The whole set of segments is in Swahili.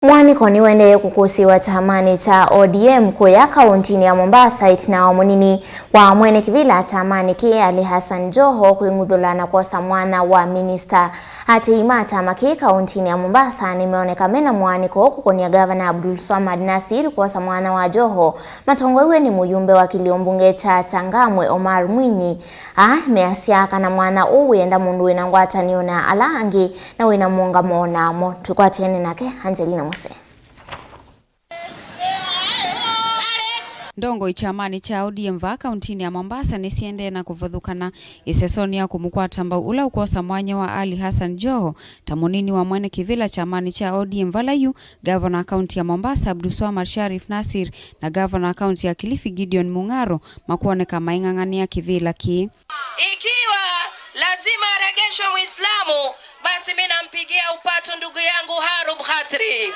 Mwaniko niwendeye kukusiwa chamani cha ODM kuya kauntini ya Mombasa itina wa munini wa mwene kivila chamani ki Ali Hassan Joho kuing'uthulana kwosa mwana wa minista ati ima chama ki kauntini ya Mombasa nimeoneka mena mwaniko kukonia gavana Abdul Swamad Nasir kwosa mwana wa Joho matongoiwe ni muyumbe wa kiliombunge cha Changamwe Omar Mwinyi measiaka na mwana uwenda mundu wina ngwatanio na alangi na wina munga monamo tukwatiene nake Angelina Muse. Ndongo ichamani cha ODM va kauntini ya Mombasa nisiende na kuvathukana isesoni ya kumukwata mbau ula ukosa mwanya wa Ali Hassan Joho tamunini wa mwene kivila chamani cha ODM valayu gavana kaunti ya Mombasa Abdulswamad Sharif Nasir na gavana kaunti ya Kilifi Gideon Mung'aro makuoneka maing'ang'ania kivila ki. Ikiwa lazima aregeshwe Muislamu, basi mimi nampigia upatu ndugu yangu Harub Khatri.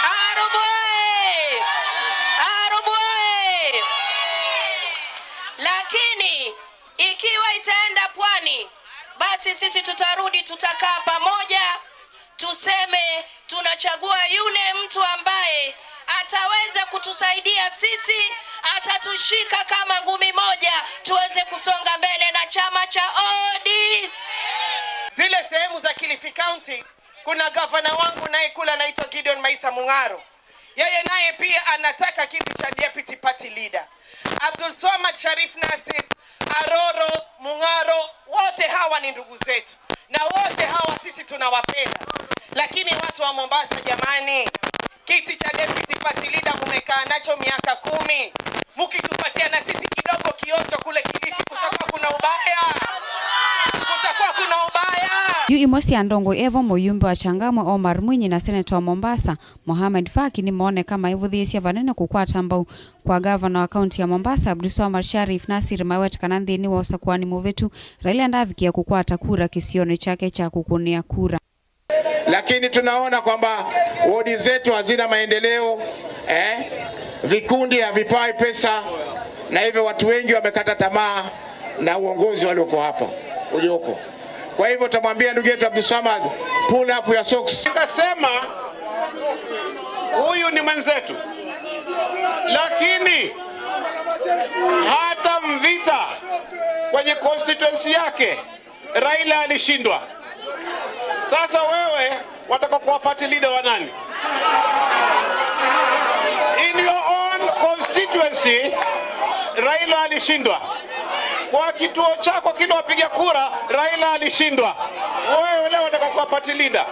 Harub oye! Harub oye! Lakini ikiwa itaenda pwani, basi sisi tutarudi, tutakaa pamoja, tuseme tunachagua yule mtu ambaye ataweza kutusaidia sisi, atatushika kama ngumi moja, tuweze kusonga mbele na chama cha ODM. Zile sehemu za Kilifi County kuna gavana wangu naye kule anaitwa Gideon Maitha Mung'aro. Yeye naye pia anataka kiti cha deputy party leader. Abdul Swamad Sharif Nasir, Aroro, Mung'aro, wote hawa ni ndugu zetu na wote hawa sisi tunawapenda. Lakini watu wa Mombasa jamani, kiti cha deputy party leader mumekaa nacho miaka 10. Mukitupatia na sisi kidogo kiocho kule Kilifi, kutakuwa kuna ubaya. Kutakuwa kuna ubaya. Yu imosi ya ndongo evo muyumbe wa Changamwe Omar Mwinyi na senator wa Mombasa Mohamed Faki ni maone kama ivuthiisya vanene kukwata mbau kwa gavana wa kaunti ya Mombasa Abdulswamad Sharif Nasir mawet kana nthini wa usakuani muvitu Raila ndavikia kukwata kura kisioni chake cha kukunia kura. Lakini tunaona kwamba wodi zetu hazina maendeleo, vikundi havipai pesa, na hivyo watu wengi wamekata tamaa na uongozi walioko hapa ulioko. Kwa hivyo tutamwambia ndugu yetu Abdulswamad, pull up your socks. Nikasema huyu ni mwenzetu, lakini hata Mvita kwenye constituency yake Raila alishindwa. Sasa wewe wataka kuwa party leader wa nani? In your own constituency Raila alishindwa. Kwa kituo chako kile wapiga kura Raila alishindwa. Wewe leo unataka kuwa party leader.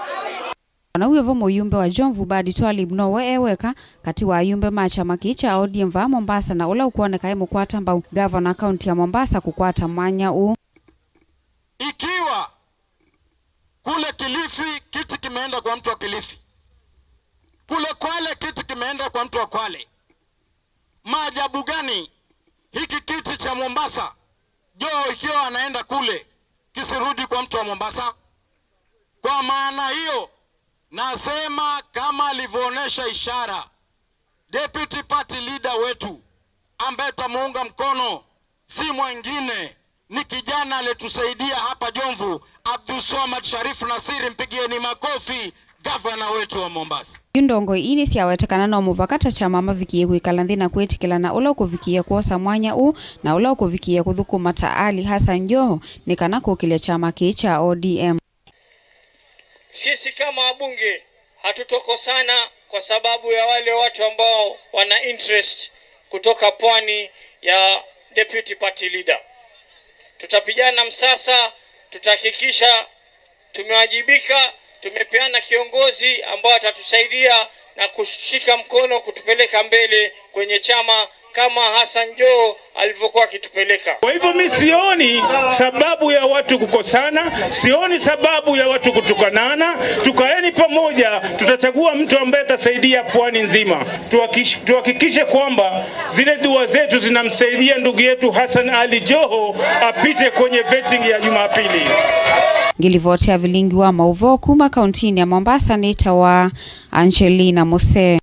Na huyo vomo yumbe wa Jomvu Badi Twalib nowe eweka kati wa yumbe macha makicha ODM va Mombasa na ula ukuoneka emu kwata mbau gavana kaunti ya Mombasa kukwata mwanya u. Ikiwa kule Kilifi kiti kimeenda kwa mtu wa Kilifi, kule Kwale kiti kimeenda kwa mtu wa Kwale, maajabu gani hiki kiti cha Mombasa Joho ikiwa anaenda kule kisirudi kwa mtu wa Mombasa? Kwa maana hiyo nasema kama alivyoonyesha ishara deputy party leader wetu ambaye tutamuunga mkono si mwingine ni kijana aliyetusaidia hapa Jomvu, Abdulswamad Sharif Nasir, mpigieni makofi gavana wetu wa Mombasa. Yundongo ini siawetekana no muvakata cha mama vikie kuikala nthi na kwitikilana ula ukuvikia kuosa mwanya u na ula ukuvikia kuthukuma ta Ali Hassan Joho ni kana kukilia chama ki cha ODM. Sisi kama wabunge hatutokosana kwa sababu ya wale watu ambao wana interest kutoka pwani ya deputy party leader. Tutapigana msasa, tutahakikisha tumewajibika, tumepeana kiongozi ambao atatusaidia na kushika mkono kutupeleka mbele kwenye chama kama Hassan Joho alivyokuwa akitupeleka. Kwa hivyo mimi sioni sababu ya watu kukosana, sioni sababu ya watu kutukanana. Tukaeni pamoja, tutachagua mtu ambaye atasaidia pwani nzima. Tuhakikishe kwamba zile dua zetu zinamsaidia ndugu yetu Hassan Ali Joho apite kwenye vetting ya Jumapili. Ngilivotea vilingi wa mauvo kuma kauntini ya Mombasa nita wa Angelina Mose.